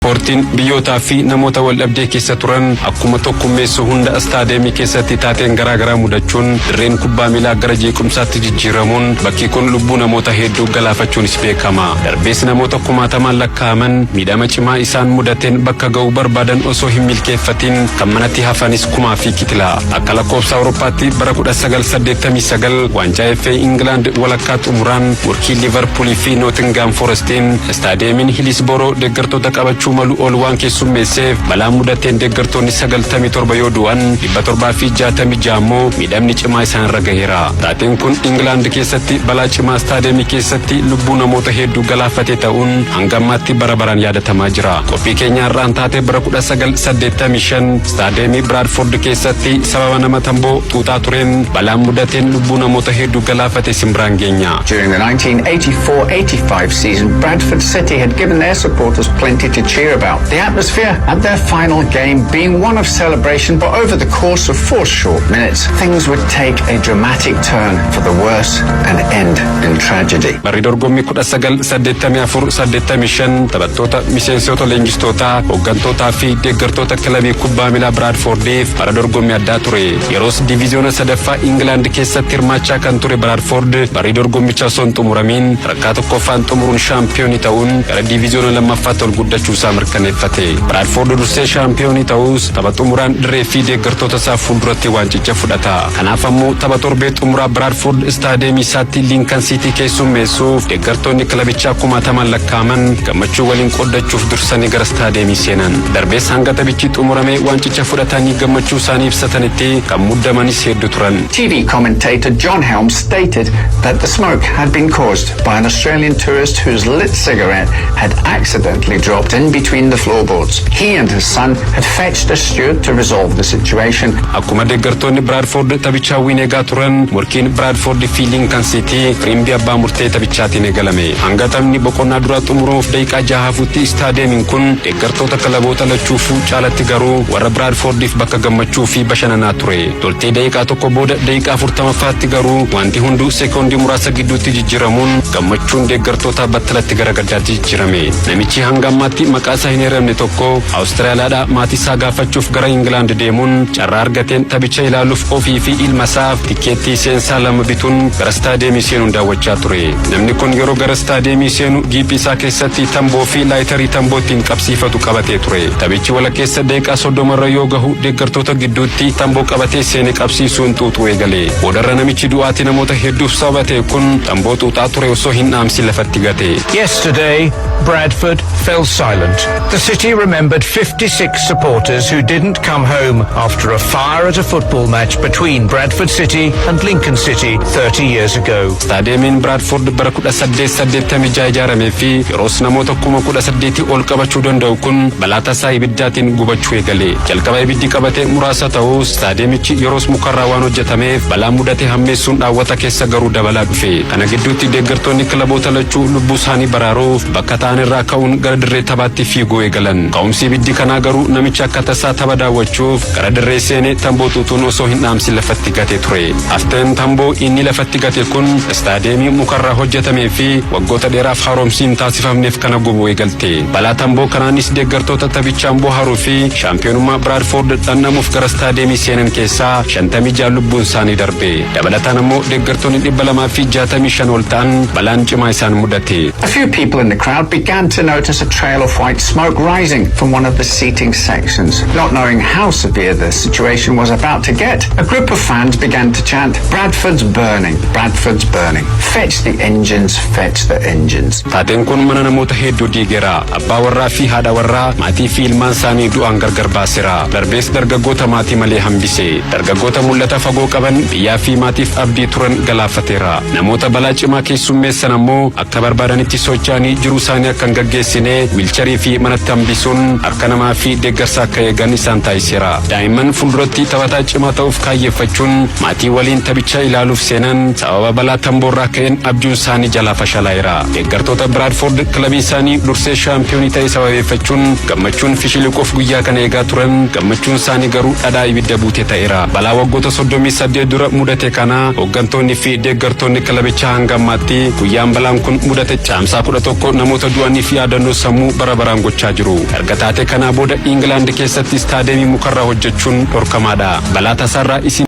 Ispoortiin biyyootaa fi namoota wal dhabdee keessa turan akkuma tokkummeessu hunda, istaadeemii keessatti taateen garaagaraa mudachuun, dirreen kubbaa miilaa gara jeequmsaatti jijjiiramuun, bakki kun lubbuu namoota hedduu galaafachuunis beekama. Darbees namoota kumaatamaan lakkaa'aman miidhama cimaa isaan mudateen bakka ga'uu barbaadan osoo hin milkeeffatin kan manatti hafanis kumaa fi kitila. Akka lakkoofsa Awurooppaatti bara 1989 waancaa FA England walakkaa xumuraan morkii Liverpoolii fi Nottingham Forestiin istaadeemiin Hilisboroo deeggartoota qabachuu malu ol waan keessummeesseef, balaa mudateen deeggartoonni 97 yoo du'an, 766 immoo miidhamni cimaa isaan irra gaheera. Taateen kun England keessatti balaa cimaa istaadeemii keessatti lubbuu namoota hedduu galaafate ta'uun hanga ammaatti bara baraan yaadatamaa jira. Qophii keenya har'aan taatee bara 1985 istaadeemii Bradford keessatti sababa nama tamboo xuuxaa tureen balaan mudateen lubbuu namoota hedduu galaafate simbiraan geenya. During the 1984-85 season, Bradford City had given their supporters plenty to cheer about. The atmosphere at their final game being one of celebration, but over the course of 4 short minutes, things would take a dramatic turn for the worse and end in tragedy. Barri dorgommii 1984-85 taphattoota, miseensota leenjistootaa, hooggantootaa fi deeggartoota kilabii kubbaa miilaa Biraadfoordiif bara dorgommii addaa ture. Yeroos diviiziyoona sadaffaa Ingilaand keessatti hirmaachaa kan ture Biraadfoord barri dorgommicha osoo hin xumuramiin sadarkaa tokkoffaan xumuruun shaampiyoonii ta'uun gara diviiziyoona lammaffaatti ol guddachuu isaa mirkaneeffate. Biraadfoord dursee shaampiyoonii ta'us, tapha xumuraan dirree fi deeggartoota isaa fuulduratti waancicha fudhata. Kanaaf ammoo tapha torbee xumuraa Biraadfoord istaadeemii isaatti Liinkan Siitii keessummeessuuf deeggartoonni kilabichaa kumaatamaan lakkaa'aman gammachuu waliin qoodachuuf dursanii gara istaadeemii seenan. Darbees hanga taphichi xumuramee waancicha fudhatanii gammachuu isaanii ibsatanitti kan muddamanis hedduu turan. TV commentator John Helms stated that the smoke had been caused by an Australian tourist whose lit cigarette had accidentally dropped in between the floorboards. He and his son had fetched a steward to resolve the situation. Akkuma deeggartoonni Biraadfoord taphicha hawwiin eegaa turan, morkiin Biraadfoord fi Linkan Siitii firimbii abbaa murtee taphichaatiin eegalame. Hanga taphni boqonnaa duraa xumuramuuf daqiiqaa 6 hafuutti istaadeemiin kun deeggartoota kilaboota lachuufuu caalatti garuu warra Biraadfoordiif bakka gammachuu fi bashannanaa ture. Toltee daqiiqaa 1 booda, daqiiqaa 40ffaatti garuu wanti hunduu sekoondii muraasa gidduutti jijjiiramuun gammachuun deeggartoota battalatti gara gaddaatti jijjiirame. Namichi hanga ammaatti maqaa isaa hin eeramne tokko Awustiraaliyaadhaa maatii isaa gaafachuuf gara Ingilaand deemuun carraa argateen taphicha ilaaluuf ofii fi ilma isaaf tikkeettii seensaa lama bituun gara istaadeemii seenuun daawwachaa ture. Namni kun yeroo gara istaadeemii seenu giiphii isaa keessatti tamboo fi laayitarii tamboo ittiin qabsiifatu qabatee ture. Taphichi walakkeessa daqiiqaa 30rra yoo gahu deeggartoota gidduutti tamboo qabatee seene qabsiisuun xuuxuu eegale. Boodarra namichi du'aatii namoota hedduuf sababa ta'e kun tamboo xuuxaa ture osoo hin dhaamsin lafatti gate. Yesterday, Bradford fell silent. The city remembered 56 supporters who didn't come home after a fire at a football match between Bradford City and Lincoln City 30 years ago. Staadeemiin Biraadford bara 1886 ijaaramee fi yeroos namoota 18,000 ol qabachuu danda'u kun balaa tasaa ibiddaatiin gubachuu eegale. Jalqaba ibiddi qabate muraasa ta'us, staadeemichi yeroos mukarraa waan hojjetameef balaa mudate hammeessuun dhaawwata keessa garuu dabalaa dhufe. Kana gidduutti deeggartoonni kilaboota lachuu lubbuu isaanii baraaruuf bakka ta'an irraa ka'uun gara dirree taphaatti fiiguu eegalan. Ka'umsi ibiddi kanaa garuu namicha akka tasaa tapha daawwachuuf gara dirree seenee tamboo xuuxuun osoo hin dhaamsin lafatti gate ture. Hafteen tamboo inni lafatti gate kun istaadeemii mukarraa hojjetamee fi waggoota dheeraaf haaromsi hin taasifamneef kana gubuu eegalte. Balaa tamboo kanaanis deeggartoota taphichaan bohaaruu fi shaampiyoonummaa Biraadfoord dhandhamuuf gara istaadeemii seenan keessaa 56 lubbuun isaanii darbe. Dabalataan ammoo deeggartoonni 265 ol ta'an balaan cimaa isaan mudate. A few people in the crowd began to notice a trail of white smoke rising from one of the seating sections. Not knowing how severe the situation was about to get, a group of fans began to chant, "Bradford's burning, Bradford's burning. Fetch the engines, fetch the engines." Taateen kun mana namoota hedduu diigeera. Abbaa warraa fi haadha warraa, maatii fi ilmaan isaanii du'aan gargar baaseera. Darbees dargaggoota maatii malee hambise. Dargaggoota mul'ata fagoo qaban, biyyaa fi maatiif abdii turan galaafateera. Namoota balaa cimaa keessummeessan ammoo akka barbaadanitti socho'anii jiruu isaanii akka hin gaggeessine wiilcharii fi manatti hambisuun harka namaa fi deeggarsa akka eegan isaan taasiseera. Daa'imman fuulduratti taphataa cimaa ta'uuf kaayyeeffachuun maatii waliin taphicha ilaaluuf seenan sababa balaa tamboorraa ka'een abjuun isaanii jalaa fashalaa'eera. Deeggartoota Biraadfoord kilabii isaanii dursee shaampiyoonii ta'e sababeeffachuun gammachuun fishiliquuf guyyaa kana eegaa turan, gammachuun isaanii garuu dhadhaa ibidda buute ta'eera. Balaa waggoota 38 dura mudate kana hooggantoonni fi deeggartoonni kilabichaa hanga ammaatti guyyaan balaan kun mudate, caamsaa 11, namoota du'aniif yaadannoo sammuu bara baraan gochaa jiru. Erga taatee kanaa booda Ingilaand keessatti istaadeemii mukarraa hojjechuun dhorkamaadha. Balaa tasaarraa isin